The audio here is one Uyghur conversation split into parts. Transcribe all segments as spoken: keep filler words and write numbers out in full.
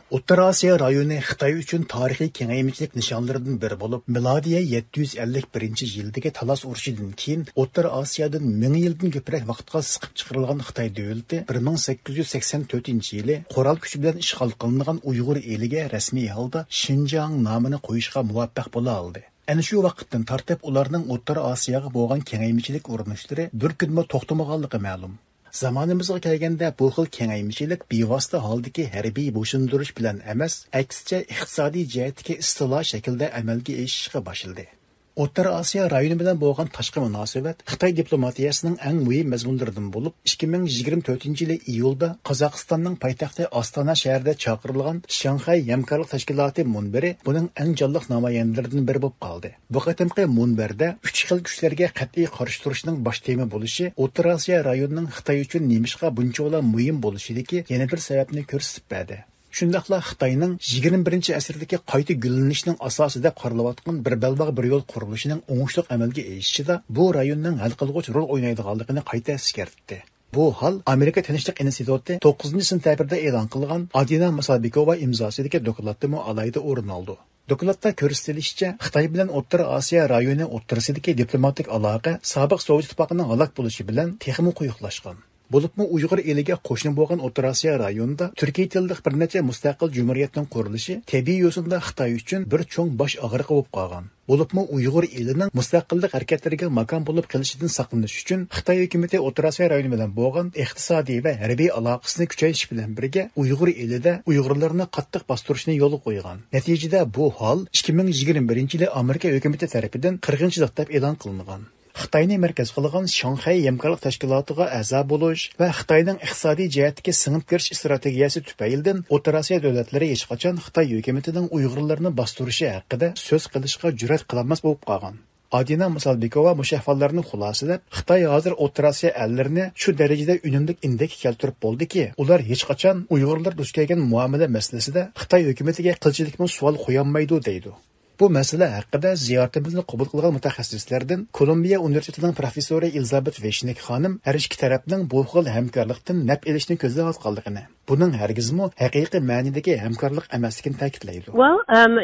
ئوتتۇرا ئاسىيا رايونى خىتاي ئۈچۈن تارىخىي كېڭەيمىچىلىك نىشانلىرىدىن بىرى بولۇپ، مىلادىيە يەتتە يۈز ئەللىك بىرىنچى يىلدىكى تالاس ئۇرۇشىدىن كېيىن ئوتتۇرا ئاسىيادىن مىڭ يىلدىن كۆپرەك ۋاقىتقا سىقىپ چىقىرىلغان خىتاي دۆلىتى بىر مىڭ سەككىز يۈز سەكسەن تۆتىنچى يىلى قورال كۈچى بىلەن ئىشغال قىلىنغان ئۇيغۇر ئېلىگە رەسمىي ھالدا شىنجاڭ نامىنى قويۇشقا مۇۋەپپەق بولا ئالدى. ئەنە شۇ ۋاقىتتىن تارتىپ ئۇلارنىڭ ئوتتۇرا ئاسىياغا بولغان كېڭەيمىچىلىك ئۇرۇنۇشلىرى بىر كۈنمۇ توختىمىغانلىقى مەلۇم. زامانىمىزغا كەلگەندە، بۇ خىل كېڭەيمىچىلىك بىۋاسىتە ھالدىكى ھەربىي بويسۇندۇرۇش بىلەن ئەمەس، ئەكسىچە ئىقتىسادىي جەھەتتىكى ئىستىلا شەكلىدە ئەمەلگە ئېشىشقا باشلىدى. ئوتتۇرا ئاسىيا رايونى بىلەن بولغان تاشقى مۇناسىۋەت خىتاي دىپلوماتىيەسىنىڭ ئەڭ مۇھىم مەزمۇنلىرىدىن بولۇپ، ئىككى مىڭ يىگىرمە تۆتىنچى يىلى ئىيۇلدا قازاقىستاننىڭ پايتەختى ئاستانا شەھىرىدە چاقىرىلغان شاڭخەي ھەمكارلىق تەشكىلاتى مۇنبىرى بۇنىڭ ئەڭ جانلىق نامايەندىلىرىدىن بىرى بولۇپ قالدى. بۇ قېتىمقى مۇنبەردە ئۈچ خىل كۈچلەرگە قەتئىي قارشى تۇرۇشنىڭ باش تېما بولۇشى ئوتتۇرا ئاسىيا رايونىنىڭ خىتاي ئۈچۈن نېمىشقا بۇنچىۋالا مۇھىم بولۇشىدىكى يەنە بىر سەۋەبنى كۆرسىتىپ بەردى. شۇنداقلا خىتاينىڭ يىگىرمە بىرىنچى ئەسىردىكى قايتا گۈللىنىشنىڭ ئاساسى دەپ قارىلىۋاتقان بىر بەلباغ بىر يول قۇرۇلۇشىنىڭ ئوڭۇشلۇق ئەمەلگە ئېشىشىدا بۇ رايوننىڭ ھەل قىلغۇچ رول ئوينايدىغانلىقىنى قايتا ئەسكەرتتى. بۇ ھال ئامېرىكا تىنچلىق ئىنستىتۇتى توققۇزىنچى سېنتەبىردە ئېلان قىلغان ئادىنا ماسالبىكوۋا ئىمزاسىدىكى دوكلاتتىمۇ ئالاھىدە ئورۇن ئالىدۇ. دوكلاتتا كۆرسىتىلىشىچە، خىتاي بىلەن ئوتتۇرا ئاسىيا رايونى ئوتتۇرىسىدىكى دىپلوماتىك ئالاقە سابىق سوۋېت ئىتتىپاقىنىڭ ھالاك بولۇشى بىلەن تېخىمۇ قويۇقلاشقان. بولۇپمۇ ئۇيغۇر ئېلىگە قوشنا بولغان ئوتتۇرا ئاسىيا رايونىدا تۈركىي تىللىق بىر نەچچە مۇستەقىل جۇمھۇرىيەتنىڭ قۇرۇلۇشى تەبىئىي يوسۇندا خىتاي ئۈچۈن بىر چوڭ باش ئاغرىقى بولۇپ قالغان. بولۇپمۇ ئۇيغۇر ئېلىنىڭ مۇستەقىللىق ھەرىكەتلىرىگە ماكان بولۇپ قېلىشىدىن ساقلىنىش ئۈچۈن خىتاي ھۆكۈمىتى ئوتتۇرا ئاسىيا رايونى بىلەن بولغان ئىقتىسادىي ۋە ھەربىي ئالاقىسىنى كۈچەيتىش بىلەن بىرگە، ئۇيغۇر ئېلىدە ئۇيغۇرلارنى قاتتىق باستۇرۇشنى يولغا قويغان. نەتىجىدە بۇ ھال ئىككى مىڭ يىگىرمە بىرىنچى يىلى ئامېرىكا ھۆكۈمىتى تەرىپىدىن قىرغىنچىلىق دەپ ئېلان قىلىنغان. خىتاينى مەركەز قىلغان شاڭخەي ھەمكارلىق تەشكىلاتىغا ئەزا بولۇش ۋە خىتاينىڭ ئىقتىسادىي جەھەتتىكى سىڭىپ كىرىش ئىستراتېگىيەسى تۈپەيلىدىن ئوتتۇرا ئاسىيا دۆلەتلىرى ھېچقاچان خىتاي ھۆكۈمىتىنىڭ ئۇيغۇرلارنى باستۇرۇشى ھەققىدە سۆز قىلىشقا جۈرئەت قىلالماس بولۇپ قالغان. ئادىنا مۇسالبىكوۋا مۇشۇ ئەھۋاللارنى خۇلاسىلەپ، خىتاي ھازىر ئوتتۇرا ئاسىيا ئەللىرىنى شۇ دەرىجىدە ئۈنۈملۈك ئىندەككە كەلتۈرۈپ بولدىكى، ئۇلار ھېچقاچان ئۇيغۇرلار دۇچ كەلگەن مۇئامىلە مەسىلىسىدە خىتاي ھۆكۈمىتىگە قىلچىلىكمۇ سوئال قويالمايدۇ، دەيدۇ. بۇ مەسىلە ھەققىدە زىيارىتىمىزنى قوبۇل قىلغان مۇتەخەسسىسلەردىن كولومبىيە ئۇنىۋېرسىتېتىنىڭ پروفېسسورى ئېلىزابېت ۋېشنىك خانىم ھەر ئىككى تەرەپنىڭ بۇ خىل ھەمكارلىقتىن نەپ ئېلىشنى كۆزلەۋاتقانلىقىنى، بۇنىڭ ھەرگىزمۇ ھەقىقىي مەنىدىكى ھەمكارلىق ئەمەسلىكىنى تەكىتلەيدۇ. Well, um,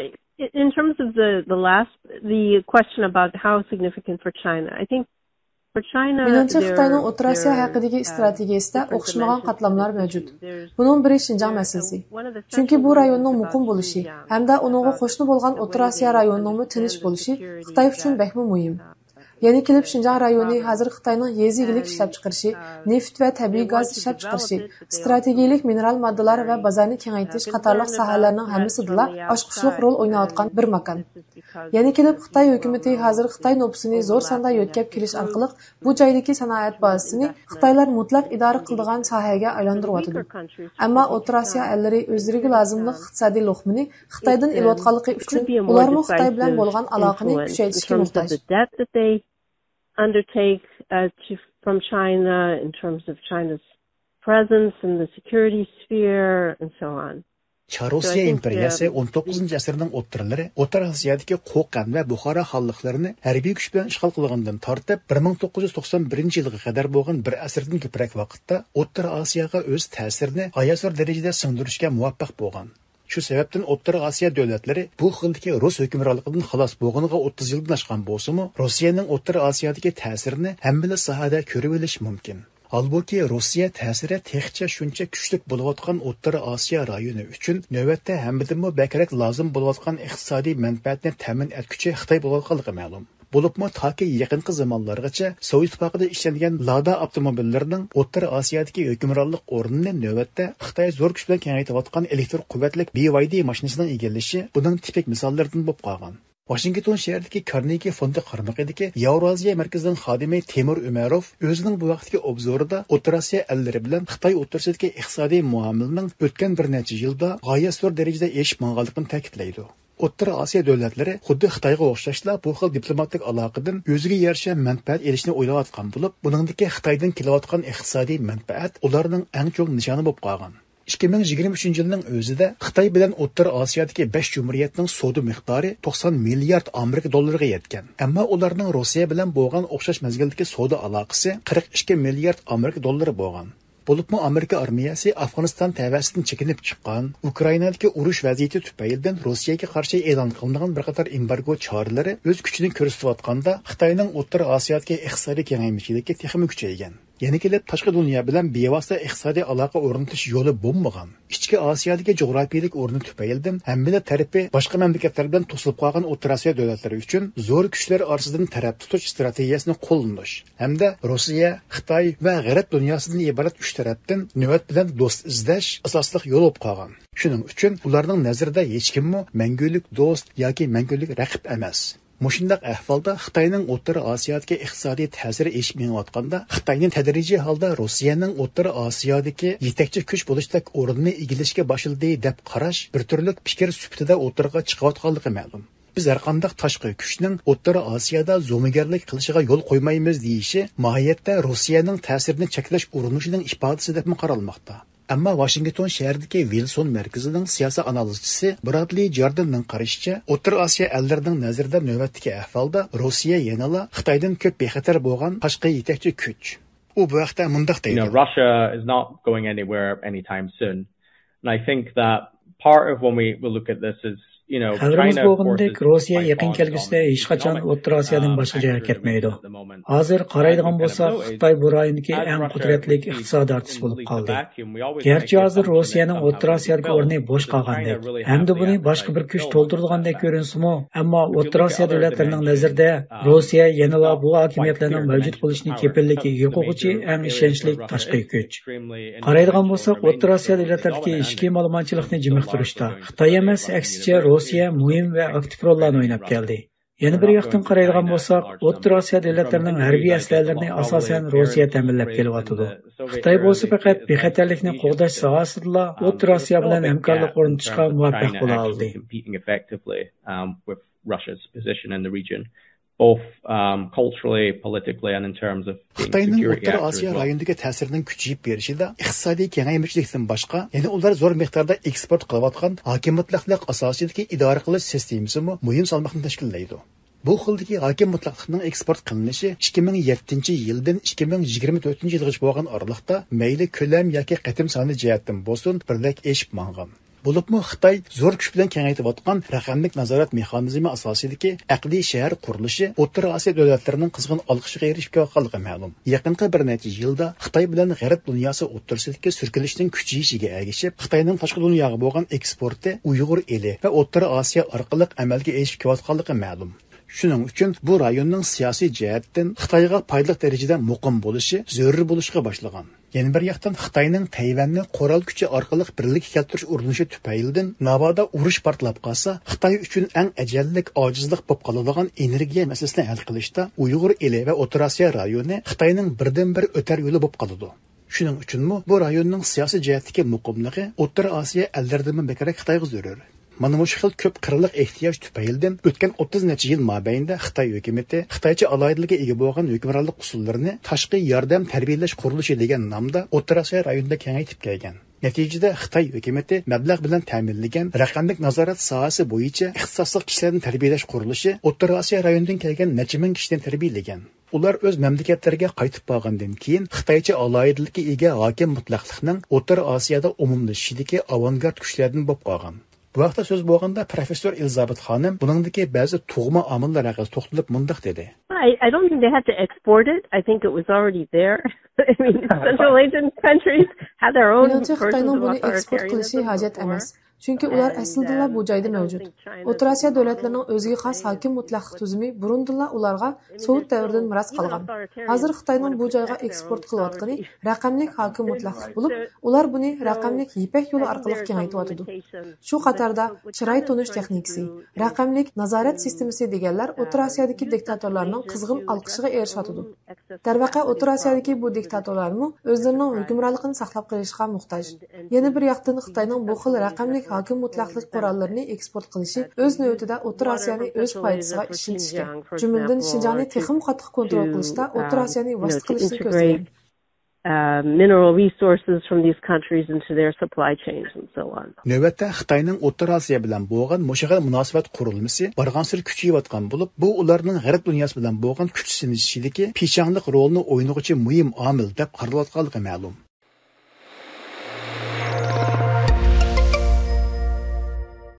in terms of the, the last, the question about how significant for China, I think for China, مېنىڭچە، خىتاينىڭ ئوتتۇرا ئاسىيا ھەققىدىكى ئىستراتېگىيىسىدە ئوخشىمىغان قاتلاملار مەۋجۇت. بۇنىڭ بىرى شىنجاڭ مەسىلىسى. چۈنكى بۇ رايوننىڭ مۇقىم بولۇشى ھەمدە ئۇنىڭغا قوشنا بولغان ئوتتۇرا ئاسىيا رايونىنىڭمۇ تىنچ بولۇشى خىتاي ئۈچۈن بەكمۇ مۇھىم. يەنە كېلىپ شىنجاڭ رايونى ھازىر خىتاينىڭ يېزا ئىگىلىك ئىشلەپچىقىرىشى، نېفىت ۋە تەبىئىي گاز ئىشلەپچىقىرىشى، ئىستراتېگىيەلىك مىنېرال ماددىلار ۋە بازارنى كېڭەيتىش قاتارلىق ساھەلەرنىڭ ھەممىسىدىلا ئاچقۇچلۇق رول ئويناۋاتقان بىر ماكان. يەنە كېلىپ خىتاي ھۆكۈمىتى ھازىر خىتاي نوپۇسىنى زور ساندا يۆتكەپ كېلىش ئارقىلىق بۇ جايدىكى سانائەت بازىسىنى خىتايلار مۇتلەق ئىدارە قىلىدىغان ساھەگە ئايلاندۇرۇۋاتىدۇ. ئەمما ئوتتۇرا ئاسىيا ئەللىرى ئۆزلىرىگە لازىملىق ئىقتىسادىي لوقمىنى خىتايدىن ئېلىۋاتقانلىقى ئۈچۈن، ئۇلارمۇ خىتاي بىلەن بولغان ئالاقىنى كۈچەيتىشكە موھتاج. Undertake uh, to, from China in terms of China's presence in the security sphere and so on. چار روسىيە ئىمپېرىيەسى ئون توققۇزىنچى ئەسىرنىڭ ئوتتۇرىلىرى ئوتتۇرا ئاسىيادىكى قوقەن ۋە بۇخارا خانلىقلىرىنى ھەربىي كۈچ بىلەن ئىشغال قىلغاندىن تارتىپ، بىر مىڭ توققۇز يۈز توقسان بىرىنچى يىلغا قەدەر بولغان بىر ئەسىردىن كۆپرەك ۋاقىتتا ئوتتۇرا ئاسىياغا ئۆز تەسىرىنى غايەت زور دەرىجىدە سىڭدۈرۈشكە مۇۋەپپەق بولغان. شۇ سەۋەبتىن ئوتتۇرا ئاسىيا دۆلەتلىرى بۇ خىلدىكى رۇس ھۆكۈمرانلىقىدىن خالاس بولغىنىغا ئوتتۇز يىلدىن ئاشقان بولسىمۇ، روسىيەنىڭ ئوتتۇرا ئاسىيادىكى تەسىرىنى ھەممىلا ساھەدە كۆرۈۋېلىش مۇمكىن. ھالبۇكى، روسىيە تەسىرى تېخىچە شۇنچە كۈچلۈك بولۇۋاتقان ئوتتۇرا ئاسىيا رايونى ئۈچۈن نۆۋەتتە ھەممىدىنمۇ بەكرەك لازىم بولۇۋاتقان ئىقتىسادىي مەنپەئەتنى تەمىن ئەتكۈچى خىتاي بولۇۋاتقانلىقى مەلۇم. بولۇپمۇ تاكى يېقىنقى زامانلارغىچە سوۋېت ئىتتىپاقىدا ئىشلەنگەن لادا ئاپتوموبىللىرىنىڭ ئوتتۇرا ئاسىيادىكى ھۆكۈمرانلىق ئورنىنى نۆۋەتتە خىتاي زور كۈچ بىلەن كېڭەيتىۋاتقان ئېلېكتر قۇۋۋەتلىك بى ۋاي دى ماشىنىسىنىڭ ئىگىلىشى بۇنىڭ تىپىك مىساللىرىدىن بولۇپ قالغان. ۋاشىنگتون شەھىرىدىكى كارنېگى فوندى قارمىقىدىكى ياۋرازىيە مەركىزىنىڭ خادىمى تېمۇر ئۆمەروف ئۆزىنىڭ بۇ ۋاقىتتىكى ئوبزورىدا ئوتتۇرا ئاسىيا ئەللىرى بىلەن خىتاي ئوتتۇرىسىدىكى ئىقتىسادىي مۇئامىلىنىڭ ئۆتكەن بىر نەچچە يىلدا غايەت زور دەرىجىدە ئېشىپ ماڭغانلىقىنى تەكىتلەيدۇ. ئوتتۇرا ئاسىيا دۆلەتلىرى خۇددى خىتايغا ئوخشاشلا بۇ خىل دىپلوماتىك ئالاقىدىن ئۆزىگە يارىشا مەنپەئەت ئېلىشنى ئويلاۋاتقان بولۇپ، بۇنىڭدىكى خىتايدىن كېلىۋاتقان ئىقتىسادىي مەنپەئەت ئۇلارنىڭ ئەڭ چوڭ نىشانى بولۇپ قالغان. ئىككى مىڭ يىگىرمە ئۈچىنچى يىلنىڭ ئۆزىدە خىتاي بىلەن ئوتتۇرا ئاسىيادىكى بەش جۇمھۇرىيەتنىڭ سودا مىقدارى توقسان مىليارد ئامېرىكا دوللىرىغا يەتكەن. ئەمما ئۇلارنىڭ روسىيە بىلەن بولغان ئوخشاش مەزگىلدىكى سودا ئالاقىسى قىرىق ئىككى مىليارد ئامېرىكا دوللىرى بولغان. بولۇپمۇ ئامېرىكا ئارمىيەسى ئافغانىستان تەۋەسىدىن چېكىنىپ چىققان، ئۇكرائىنادىكى ئۇرۇش ۋەزىيىتى تۈپەيلىدىن روسىيەگە قارشى ئېلان قىلىنغان بىر قاتار ئېمبارگو چارىلىرى ئۆز كۈچىنى كۆرسىتىۋاتقاندا، خىتاينىڭ ئوتتۇرا ئاسىيادىكى ئىقتىسادىي كېڭەيمىچىلىكى تېخىمۇ كۈچەيگەن. يەنە كېلىپ تاشقى دۇنيا بىلەن بىۋاسىتە ئىقتىسادىي ئالاقە ئورنىتىش يولى بولمىغان، ئىچكى ئاسىيادىكى جۇغراپىيىلىك ئورنى تۈپەيلىدىن ھەممىلا تەرىپى باشقا مەملىكەتلەر بىلەن توسۇلۇپ قالغان ئوتتۇرا ئاسىيا دۆلەتلىرى ئۈچۈن زور كۈچلەر ئارىسىدىن تەرەپ تۇتۇش ئىستراتېگىيەسىنى قوللىنىش ھەمدە روسىيە، خىتاي ۋە غەرب دۇنياسىدىن ئىبارەت ئۈچ تەرەپتىن نۆۋەت بىلەن دوست ئىزدەش ئاساسلىق يول بولۇپ قالغان. شۇنىڭ ئۈچۈن ئۇلارنىڭ نەزىرىدە ھېچكىممۇ مەڭگۈلۈك دوست ياكى مەڭگۈلۈك رەقىب ئەمەس. مۇشۇنداق ئەھۋالدا خىتاينىڭ ئوتتۇرا ئاسىيادىكى ئىقتىسادىي تەسىرى ئېشىپ مېڭىۋاتقاندا، خىتاينى تەدرىجىي ھالدا روسىيەنىڭ ئوتتۇرا ئاسىيادىكى يېتەكچى كۈچ بولۇشتەك ئورنىنى ئىگىلەشكە باشلىدى دەپ قاراش بىر تۈرلۈك پىكىر سۈپىتىدە ئوتتۇرىغا چىقىۋاتقانلىقى مەلۇم. بىز ھەرقانداق تاشقى كۈچنىڭ ئوتتۇرا ئاسىيادا زومىگەرلىك قىلىشىغا يول قويمايمىز دېيىشى ماھىيەتتە روسىيەنىڭ تەسىرىنى چەكلەش ئۇرۇنۇشىنىڭ ئىپادىسى دەپمۇ قارالماقتا. ئەمما ۋاشىنگتون شەھىرىدىكى ۋىلسون مەركىزىنىڭ سىياسىي ئانالىزچىسى برادلى جاردېننىڭ قارىشىچە، ئوتتۇرا ئاسىيا ئەللىرىنىڭ نەزىرىدە نۆۋەتتىكى ئەھۋالدا روسىيە يەنىلا خىتايدىن كۆپ بىخەتەر بولغان تاشقى يېتەكچى كۈچ. ئۇ بۇ ھەقتە مۇنداق دەيدۇ. Russia is not going anywhere anytime soon. And I think that part of when we, we look at this is, you know, خەۋىرىمىز بولغىنىدەك، روسىيە يېقىن كەلگۈسىدە ھېچقاچان ئوتتۇرا ئاسىيادىن باشقا جايغا كەتمەيدۇ. ھازىر قارايدىغان بولساق، خىتاي بۇ رايوندىكى ئەڭ قۇدرەتلىك ئىقتىسادىي ئارتىس بولۇپ قالدى. گەرچە ھازىر روسىيەنىڭ ئوتتۇرا ئاسىيادىكى ئورنى بوش قالغاندەك ھەمدە بۇنى باشقا بىر كۈچ تولدۇرىدىغاندەك كۆرۈنسىمۇ، ئەمما ئوتتۇرا ئاسىيا دۆلەتلىرىنىڭ نەزىرىدە روسىيە يەنىلا بۇ ھاكىمىيەتلەرنىڭ مەۋجۇت بولۇشىنى كېپىللىككە ئىگە قىلغۇچى ئەڭ ئىشەنچلىك تاشقى كۈچ. قارايدىغان بولساق، ئوتتۇرا ئاسىيا دۆلەتلىرىدىكى ئىچكى مالىمانچىلىقنى جىمىقتۇرۇشتا خىتاي ئەمەس، ئەكسىچە روسىيە مۇھىم ۋە ئاكتىپ روللارنى ئويناپ كەلدى. يەنە بىر ياقتىن قارايدىغان بولساق، ئوتتۇرا ئاسىيا دۆلەتلىرىنىڭ ھەربىي ئەسلىھەلىرىنى ئاساسەن روسىيە تەمىنلەپ كېلىۋاتىدۇ. خىتاي بولسا پەقەت بىخەتەرلىكنى قوغداش ساھەسىدىلا ئوتتۇرا ئاسىيا بىلەن ھەمكارلىق ئورنىتىشقا مۇۋەپپەق بولا ئالدى. Both, um, culturally, politically, and in terms of being a security actor as well. خىتاينىڭ ئوتتۇرا ئاسىيا رايونىدىكى تەسىرىنىڭ كۈچىيىپ بېرىشىدە ئىقتىسادىي كېڭەيمىچىلىكتىن باشقا، يەنە ئۇلار زور مىقداردا ئېكسپورت قىلىۋاتقان ھاكىم مۇتلەقلىق ئاساسىدىكى ئىدارە قىلىش سىستېمىسىمۇ مۇھىم سالماقنى تەشكىللەيدۇ. بۇ خىلدىكى ھاكىم مۇتلەقلىقنىڭ ئېكسپورت قىلىنىشى ئىككى مىڭ يەتتىنچى يىلدىن ئىككى مىڭ يىگىرمە تۆتىنچى يىلغىچە بولغان ئارىلىقتا مەيلى كۆلەم ياكى قېتىم سانى جەھەتتىن بولسۇن، بىردەك ئېشىپ ماڭغان. بولۇپمۇ خىتاي زور كۈچ بىلەن كېڭەيتىۋاتقان رەقەملىك نازارەت مېخانىزمى ئاساسىدىكى ئەقلىي شەھەر قۇرۇلۇشى ئوتتۇرا ئاسىيا دۆلەتلىرىنىڭ قىزغىن ئالقىشىغا ئېرىشىپ كېلىۋاتقانلىقى مەلۇم. يېقىنقى بىر نەچچە يىلدا خىتاي بىلەن غەرب دۇنياسى ئوتتۇرىسىدىكى سۈركىلىشنىڭ كۈچىيىشىگە ئەگىشىپ، خىتاينىڭ تاشقى دۇنياغا بولغان ئېكسپورتى ئۇيغۇر ئېلى ۋە ئوتتۇرا ئاسىيا ئارقىلىق ئەمەلگە ئېشىپ كېلىۋاتقانلىقى مەلۇم. شۇنىڭ ئۈچۈن بۇ رايوننىڭ سىياسىي جەھەتتىن خىتايغا پايدىلىق دەرىجىدە مۇقىم بولۇشى زۆرۈر بولۇشقا باشلىغان. يەنە بىر ياقتىن، خىتاينىڭ تەيۋەننى قورال كۈچى ئارقىلىق بىرلىككە كەلتۈرۈش ئۇرۇنۇشى تۈپەيلىدىن ناۋادا ئۇرۇش پارتلاپ قالسا، خىتاي ئۈچۈن ئەڭ ئەجەللىك ئاجىزلىق بولۇپ قالىدىغان ئېنېرگىيە مەسىلىسىنى ھەل قىلىشتا ئۇيغۇر ئېلى ۋە ئوتتۇرا ئاسىيا رايونى خىتاينىڭ بىردىنبىر ئۆتەر يولى بولۇپ قالىدۇ. شۇنىڭ ئۈچۈنمۇ بۇ رايوننىڭ سىياسىي جەھەتتىكى مۇقىملىقى ئوتتۇرا ئاسىيا ئەللىرىدىنمۇ بەكرەك خىتايغا زۆرۈر. مانا مۇشۇ خىل كۆپ قىرلىق ئېھتىياج تۈپەيلىدىن ئۆتكەن ئوتتۇز نەچچە يىل مابەينىدە خىتاي ھۆكۈمىتى خىتايچە ئالاھىدىلىككە ئىگە بولغان ھۆكۈمرانلىق ئۇسۇللىرىنى تاشقى ياردەم تەربىيەلەش قۇرۇلۇشى دېگەن نامدا ئوتتۇرا ئاسىيا رايونىدا كېڭەيتىپ كەلگەن. نەتىجىدە خىتاي ھۆكۈمىتى مەبلەغ بىلەن تەمىنلىگەن رەقەملىك نازارەت ساھەسى بويىچە ئىختىساسلىق كىشىلەرنى تەربىيەلەش قۇرۇلۇشى ئوتتۇرا ئاسىيا رايونىدىن كەلگەن نەچچە مىڭ كىشىنى تەربىيەلىگەن. ئۇلار ئۆز مەملىكەتلىرىگە قايتىپ بارغاندىن كېيىن، خىتايچە ئالاھىدىلىككە ئىگە ھاكىم مۇتلەقلىقنىڭ ئوتتۇرا ئاسىيادا ئومۇملىشىشىدىكى ئاۋانگارت كۈچلەردىن بولۇپ قالغان. بۇ ھەقتە سۆز بولغاندا، پروفېسسور ئېلىزابېت خانىم بۇنىڭدىكى بەزى تۇغما ئامىللار ھەققىدە توختىلىپ مۇنداق دېدى. I, I don't think they had to export it. I think it was already there. I mean, Central Asian countries had their own مېنىڭچە، خىتاينىڭ بۇنى ئېكسپورت قىلىشى ھاجەت ئەمەس. چۈنكى ئۇلار ئەسلىدىنلا بۇ جايدا مەۋجۇت. ئوتتۇرا ئاسىيا دۆلەتلىرىنىڭ ئۆزىگە خاس ھاكىم مۇتلەقلىق تۈزۈمى بۇرۇندىنلا ئۇلارغا سوۋېت دەۋرىدىن مىراس قالغان. ھازىر خىتاينىڭ بۇ جايغا ئېكسپورت قىلىۋاتقىنى رەقەملىك ھاكىم مۇتلەقلىق بولۇپ، ئۇلار بۇنى رەقەملىك يىپەك يولى ئارقىلىق كېڭەيتىۋاتىدۇ. شۇ قاتاردا چىراي تونۇش تېخنىكىسى، رەقەملىك نازارەت سىستېمىسى دېگەنلەر ئوتتۇرا ئاسىيادىكى دىكتاتورلارنىڭ قىزغىن ئالقىشىغا ئېرىشىۋاتىدۇ. دەرۋەقە، ئوتتۇرا ئاسىيادىكى بۇ دىكتاتورلارمۇ ئۆزلىرىنىڭ ھۆكۈمرانلىقىنى ساقلاپ قېلىشقا موھتاج. يەنە بىر ياقتىن، خىتاينىڭ بۇ خىل رەقەملىك ھاكىم مۇتلەقلىق قوراللىرىنى ئېكسپورت قىلىشى ئۆز نۆۋىتىدە ئوتتۇرا ئاسىيانى ئۆز پايدىسىغا ئىشلىتىشكە، جۈملىدىن شىنجاڭنى تېخىمۇ قاتتىق كونترول قىلىشتا ئوتتۇرا ئاسىيانى ۋاسىتە قىلىشنى كۆزلىگەن. Uh, mineral resources from these countries into their supply chains and so on. نۆۋەتتە خىتاينىڭ ئوتتۇرا ئاسىيا بىلەن بولغان مۇشۇ خىل مۇناسىۋەت قۇرۇلمىسى بارغانسېرى كۈچىيىۋاتقان بولۇپ، بۇ ئۇلارنىڭ غەرب دۇنياسى بىلەن بولغان كۈچ سىنىشىشىدىكى پىشاڭلىق رولىنى ئوينىغۇچى مۇھىم ئامىل دەپ قارىلىۋاتقانلىقى مەلۇم.